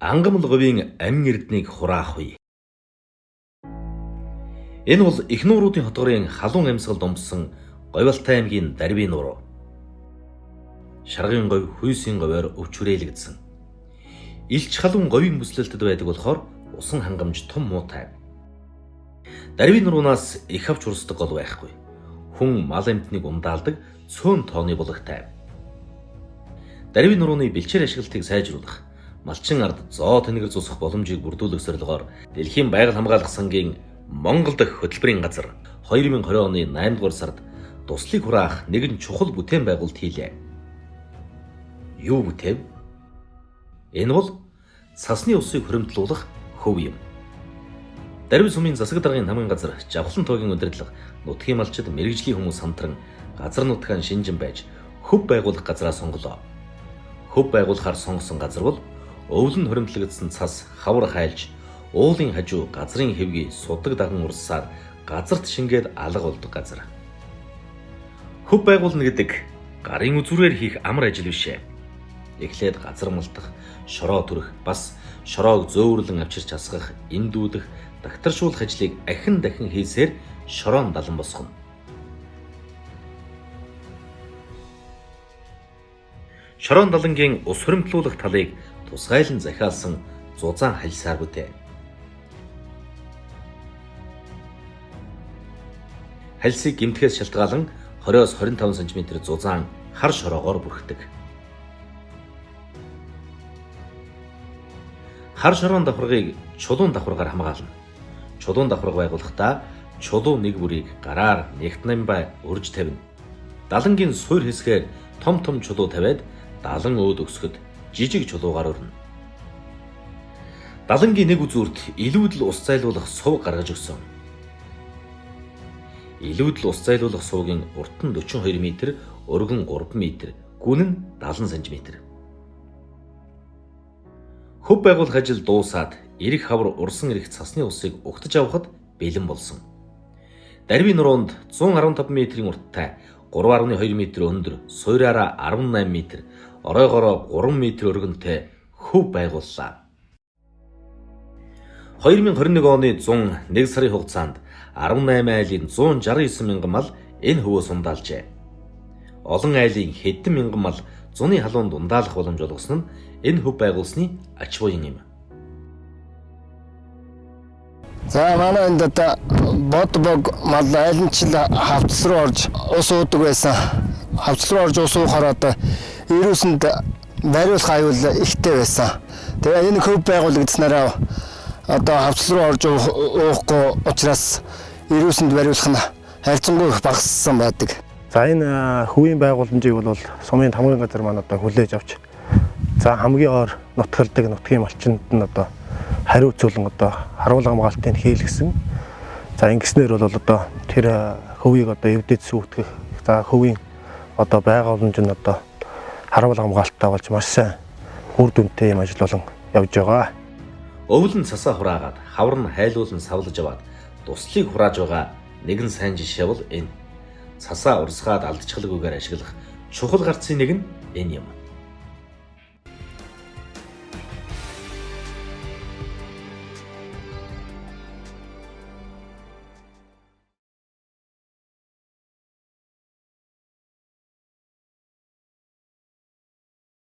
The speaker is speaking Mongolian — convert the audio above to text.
Ангамл говийн амин эрднийг хураах үе. Энэ бол их нууруудын хотгорын халуун амьсгалд өмссөн Говьалтай аймгийн Дарвийн нууруу. Шаргын говь, хүйсийн говиор өвчрөөлөгдсөн. Илч халуун говийн бүслэлтэд байдаг болохоор усан хангамж том муутай. Дарвийн нуруунаас их авч урсдаг гол байхгүй. Хүн мал амьтныг ундаалдаг цөөн тооны булагтай. Дарвийн нурууны бэлчээр ашиглалтыг сайжруулах, малчин ард зоо тэнэгэр зусах боломжийг бүрдүүлэх зорилгоор Дэлхийн байгаль хамгаалах сангийн Монгол дахь хөтөлбөрийн газар 2020 оны 8 дугаар сард дуслыг хураах нэгэн чухал бүтээн байгуулалт хийлээ. Юу бүтээв? Энэ бол цасны усыг хуримтлуулах хөв юм. Дарвин сумын засаг даргын намын газар Жавхлан тоогийн удирдлага нутгийн малчид мэргэжлийн хүмүүс хамтран газар нутгаан шинжин байж хөв байгуулах газраа сонголоо. Хөв байгуулахаар сонгосон газар бол өвлөн хуримтлагдсан цас хавар хайлж уулын хажуу газрын хэвгүй судаг даган урссаар газарт шингээд алга болдог газар. Хөв байгуулна гэдэг гарын үзүүрээр хийх амар ажил биш ээ. Эхлээд газар малтах, шороо төрөх, бас шороог зөөвөрлөн авчирч асгах, эндүүдэх, дагтаршуулах ажлыг ахин дахин хийсээр шороон далан босгоно. Шороон далангийн ус хуримтлуулах талыг тусгайлан захиалсан зузаан хальсаар бүтээ. Хальсыг гэмтгэхээс шалтгаалan 20-оос 25 см зузаан хар шороогоор бүрхдэг. Хар шороон давхаргыг чулуун давхаргаар хамгаална. Чулуун давхарга байгуулахдаа чулуу нэг бүрийг гараар нэгт намбай өрж тавина. Далангийн суур хэсгээр том том чулуу тавиад далан өөд өксөхөд жижиг чулуугаар өрнө. Далангийн нэг үзүүрт илүүдэл ус зайлуулах сув гаргаж өгсөн. Илүүдэл ус зайлуулах сувгийн урт нь 42 м, өргөн 3 м, гүн нь 70 см. Хөв байгуулах ажил дуусаад эрэх хавар урсан эрэх цасны усыг угтаж авахад бэлэн болсон. Дарвийн нуруунд 115 м-ийн урттай 3.2 м өндөр, суураараа 18 м, оройгоороо 3 м өргөнтэй хөв байгууллаа. 2021 оны 101 сарын хугацаанд 18 айлын 169 мянган мал энэ хөвөөс ундаалжээ. Олон айлын хэдэн мянган мал зуны халуунд ундаалах боломж олгосон нь энэ хөв байгуулсны ач буян юм. За манай энд одоо бод бог мал айлынчил хавцас руу орж ус уудаг байсан. Хавцас руу орж ус уухаар одоо вирусэнд бариулах аюул ихтэй байсан. Тэгээ энэ хөв байгуулагдсанараа одоо хавцас руу орж уухгүй учраас вирусэнд бариулах нь харьцангуй их багассан байдаг. За энэ хөвийн байгууламжийг бол сумын тамгын газар маань одоо хүлээж авч за хамгийн ор нутгалдаг нутгийн малчинд нь одоо хариуцуулан одоо харуулга хамгаалтыг хийлгэсэн. За ингэснээр бол одоо тэр хөвийг одоо эвдэж сүйтгэх, за хөвийн одоо байгууламж нь одоо харуулга хамгаалттай болж маш сайн үр дүнтэй юм ажил болон явж байгаа. Өвлөн цасаа хураагаад хавар нь хайлуулан савлаж аваад дуслыг хурааж байгаа нэгэн сайн жишээ бол энэ. Цасаа урсгаад алдчихалгүйгээр ашиглах чухал гарцын нэг нь энэ юм.